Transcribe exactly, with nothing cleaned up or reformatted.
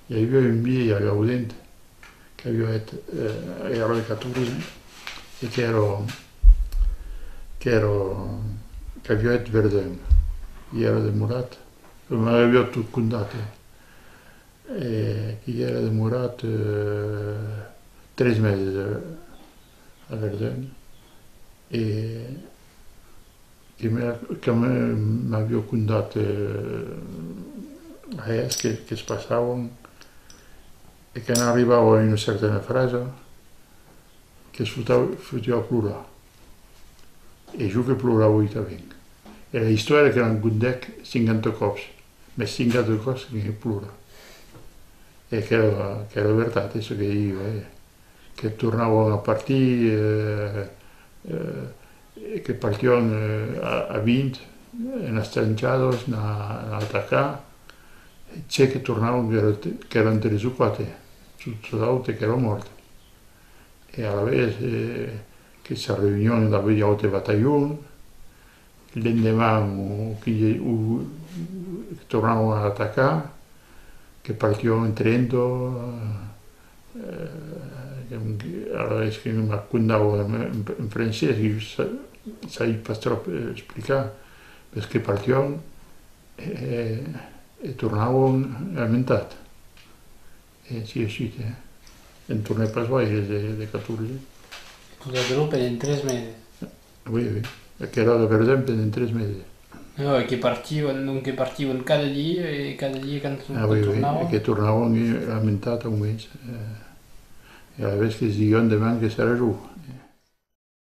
I aviá un vielh a Gaudent qu'aviá hèt, eh, èra de catorze, e qu'èra, qu'èra, qu'aviá hèt Verdun. I èra demorat, m'aviá tot condat, eh. E qu'i èra demorat, eh, tres meses, eh, a Verdun. E que me, que me, m'aviá condat, eh, ahèrs que, que's passavan, e quand arribava a una certana frasa, que's fotava, fotiá a plorar. E jo que plorava tanben. E la istòria que l'an contèc cinquanta còps, mès cinquanta còps que plora. E qu'èra, qu'èra vertat, eh, çò que diu, eh. Que tornavan a partir, eh, eh, e que partián, eh, a, a vint, enas tranchadas, n'a, n'a atacar, e ce que tornavan, qu'èra, qu'èran tres o quatre, tot, tot aute qu'èra mòrt. E alavetz, eh, que se reünián dab un aute batalhon, l'endeman, o que, o que tornavan a atacar, que partián en trenta, eh, que, que, alavetz que m'ac condavan en, en, en francés, que jo sa-, sabi pas tròp, eh, explicar, mès que partián, eh, e tornavan a Mentat. E ainsi de suite, eh. En tornèc pas guaire de, de catorze. Tot aquerò pendent tres meses. Oui, oui. Aquerò de Verdun pendent tres meses. Non, e que partivan, donc que partivan cada dia, e cada dia quand, ah, quand oui, oui, tornavan. E que tornavan, eh, a Mentat au mes. Eh, e alavetz que's diguián deman que serà jo.